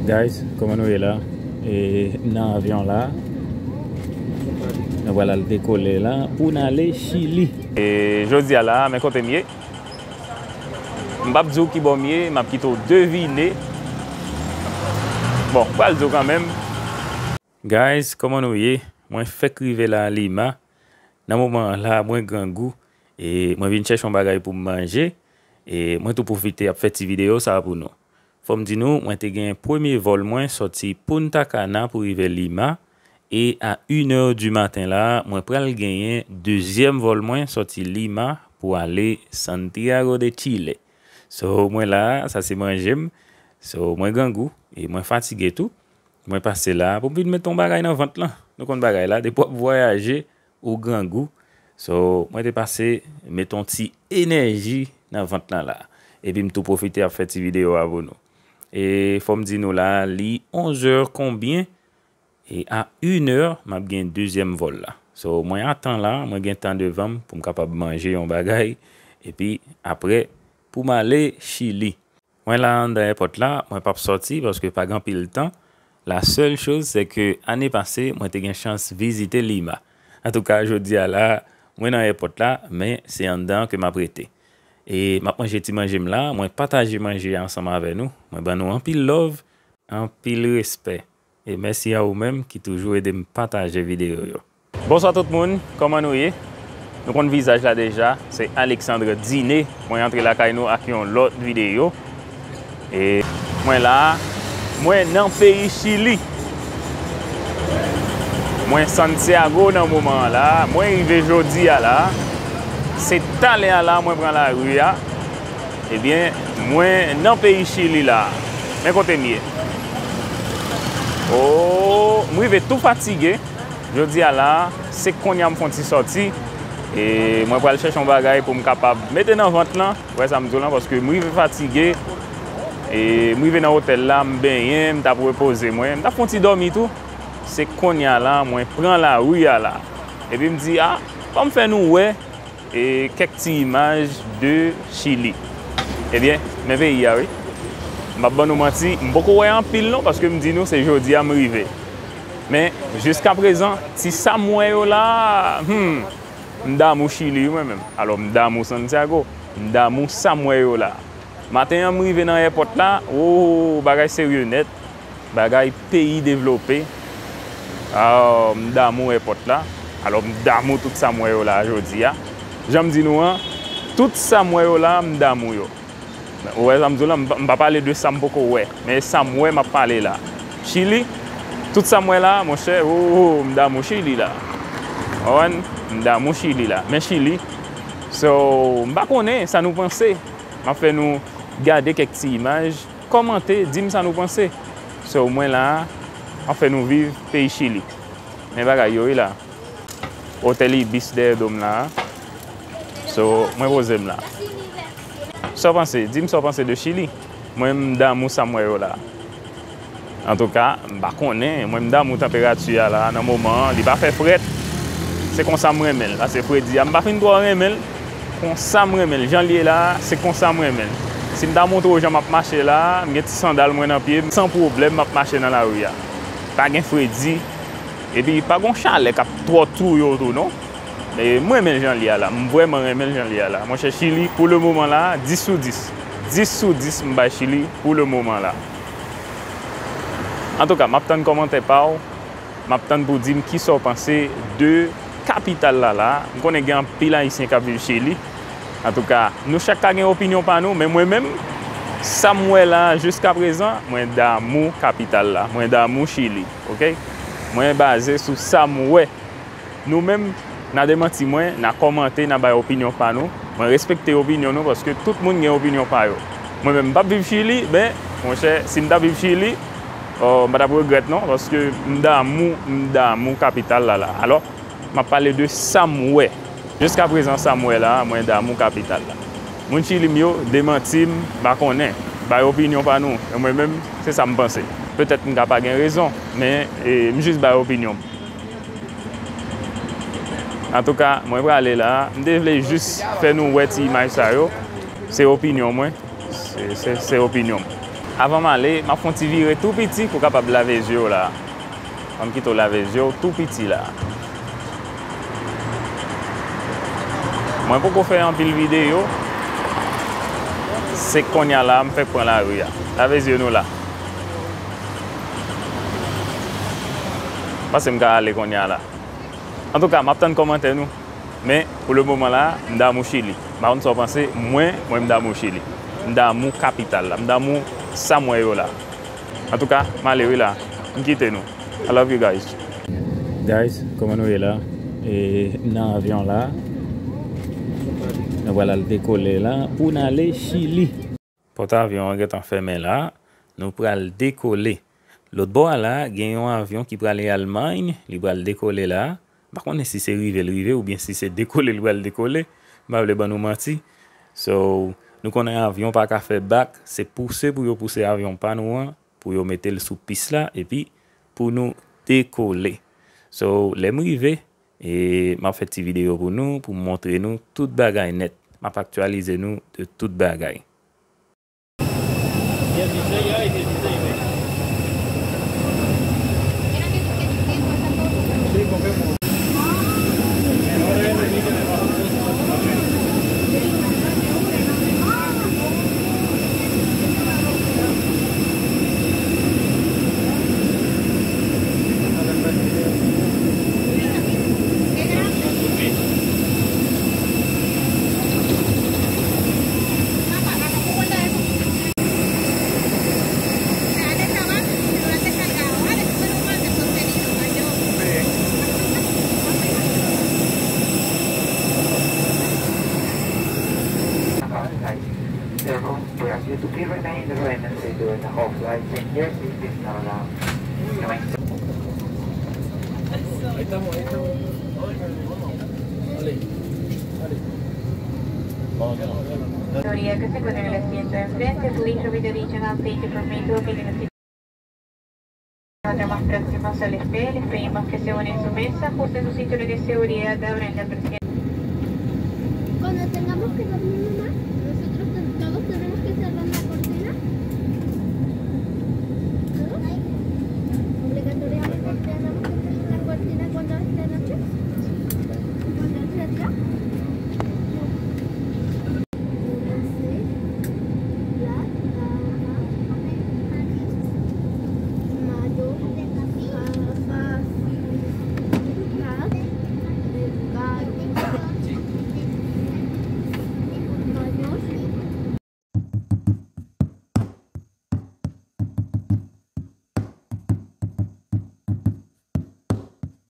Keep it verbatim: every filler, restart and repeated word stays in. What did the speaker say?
Guys, kòman nou ye la? E, m nan avyon la. Nou pral al dekole la pou n ale Chili. E jodi a la, men kote m ye. M p ap di w ki bò m ye, m ap kite w devine. Bon, m pral di w kanmenm. Guys, kòman nou ye? Mwen fèk rive la Lima. Nan moman an la, mwen grangou. E mwen vin chèche yon bagay pou m manje. E mwen tou pwofite ap fè ti videyo sa a pou nou. Fò m di nou, mwen te gen premye vòl mwen sòti Punta Cana pou rive Lima. E a inè di maten la, mwen pral genyen dezyèm vòl mwen sòti Lima pou ale Santiago de Chile. So, mwen la, sa se manje m. So, mwen grangou e mwen fatige tou. Mwen pase la pou m vin met yon bagay nan vant lan. Nou konn bagay la, depi w ap vwayaje, ou grangou. So, mwen te pase met yon ti enèji nan vant lan la. Epi m tou pwofite ap fè ti videyo a pou nou. E fò m di nou la, li onzè konbyen, e a inè, m ap gen dezyèm vòl la. So, mwen atan la, mwen gen tan devan m pou m kapab manje yon bagay, epi apre, pou m ale Chili. Mwen la anndan èpòt la, mwen p ap sòti paske pa gen anpil tan. La sèl choz, se ke ane pase, mwen te gen chans vizite Lima. Antouka, jodi a la, mwen nan èpòt la, men se anndan ke m ap rete. E m ap manje ti manje m la, mwen pataje manje a ansanm avè nou. Mwen ban nou anpil love, anpil respè. E mèsi a ou menm ki toujou ede m pataje videyo yo. Bonswa tout moun, kòman nou ye? Nou konn vizaj la deja, se Alexandre Diné. Mwen antre lakay nou ak yon lòt videyo. E mwen la, mwen nan peyi Chili. Mwen Santiago nan moman an la, mwen rive jodi a la. Se talè a la mwen pran lari a. Ebyen, mwen nan peyi Chili la. Men kote m ye. O, m rive tou fatige. Jodi a la, se kounye a m fè yon ti sòti. E mwen pral chèche yon bagay pou m kapab mete nan vant lan. Ou wè sa m di w lan, paske m rive fatige. E m rive nan otèl la, m benyen, m t ap repoze mwen. M t ap fè yon ti dòmi tou. Se kounye a la, mwen pran lari a la. Epi m di, a, ban m fè nou wè e kèk ti imaj de Chili. Ebyen, men peyi a, wi. M p ap ban nou manti, m poko wè anpil non, paske m di nou se jodi a m rive. Men, jiskaprezan, ti sa m wè yo la, hmm, m damou Chili, wi, mwen menm. Alò, m damou Santiago, m damou sa m wè yo la. Maten an, m rive nan èpòt la, o, bagay serye nèt. Bagay peyi devlope. Ah, m damou èpòt la. Alò, m damou tout sa m wè yo la jodi a. Jan m di nou an, tout sa m wè yo la, m damou yo. Ou wè sa m di w la, m pa, m pa pale de sa m poko wè. Men sa m wè, m ap pale la. Chili, tout sa m wè la, monchè, o, o, m damou Chili la. Ou konprann? M damou Chili la. Men Chili, so, m pa konnen sa nou panse. M ap fè nou gade kèk ti imaj. Kòmante, di m sa nou panse. So, mwen la a, ap fè nou viv peyi Chili. Men bagay yo, wi la. Otèl Ibis dèyè do m la a. So, mwen poze m la. Sa w panse? Di m sa w panse de Chili. Mwen, m damou sa m wè yo la a. Antouka, m pa konnen. Mwen, m damou tanperati a la a nan moman an. Li pa fè frèt. Se konsa m renmen l. Pase fredi a, m pa fin twò renmen l. Konsa m renmen l. Jan l ye la a, se konsa m renmen l. Si m ta montre w jan m ap mache la a, m gen ti sandal mwen nan pye m, san pwoblèm m ap mache nan lari a. Pa gen fredi. Epi pa gon chalè k ap twò touye w tou non. E m renmen l jan l ye a la. M vrèman renmen l jan l ye a la. Monchè, Chili, pou le moman la a, dis sou dis. Dis sou dis m bay Chili pou le moman la. Antouka, m ap tann kòmantè pa w. M ap tann pou w di m kisa w panse de kapital la la. M konnen gen anpil Ayisyen k ap viv Chili. Antouka, nou chak ka gen opinyon pa nou, men mwen menm, sa m wè la a jiskaprezan, mwen damou kapital la. Mwen damou Chili, oke? Mwen baze sou sa m wè. Nou menm, n a demanti mwen, n a kòmante, n a bay opinyon pa nou. Mwen respekte opinyon nou paske tout moun gen opinyon pa yo. Mwen menm, m p ap viv Chili, men, monchè, si m t ap viv Chili, o, m pa t ap regrèt non, paske m damou, m damou kapital la la. Alò, m ap pale de sa m wè. Jiskaprezan, sa m wè la a, mwen damou kapital la. Moun Chili m yo, demanti m, m pa konnen. Bay opinyon pa nou. E mwen menm, se sa m panse. Petèt m ka pa gen rezon, men, e, m jis bay opinyon m. Antouka, mwen prale la a. M te vle jis fè nou wè ti imaj sa yo. Se opinyon mwen. Se, se, se opinyon m. Avan m ale, m ap fè yon ti vire tou piti pou w kapab lave zye w la. Ann kite w lave zye w tou piti la. Mwen poko fè anpil videyo. Se kounye a la m fèk pran lari a. Lave zye nou la. Panse m ka ale kounye a la. Antouka, m ap tann kòmantè nou. Men, pou le moman la, m damou Chili. M pa konn sa w panse, mwen, mwen m damou Chili. M damou kapital la. M damou sa m wè yo la. Antouka, m ale wi la. M kite nou. I love you guys. Guys, kòman nou ye la? E, m nan avyon la. Nou pral al dekole la pou n ale Chili. Pòt avyon an gentan fèmen la. Nou pral dekole. Lòt bò a la, gen yon avyon ki prale Almay, li pral dekole la. M pa konnen si se rive l rive oubyen si se dekole l pral dekole. M pa vle ban nou manti. So, nou konnen avyon pa ka fè bak, se pouse pou yo pouse avyon pa nou an, pou yo mete l sou pis la, epi pou nou dekole. So, lè m rive, e m ap fè ti videyo pou nou, pou m montre nou tout bagay nèt. M ap aktyalize nou de tout bagay. There are going to be a few to be remain the remnants during the whole flight, and your seat is now allowed. Categoría que se encuentra en el asiento de enfrente, please remove the additional seat to permit walking in the seat. Otra más próxima al despegue, les pedimos que se unen su mesa, ajusten su cinturón de seguridad, abran la persiana. Cuando tengamos que dormir.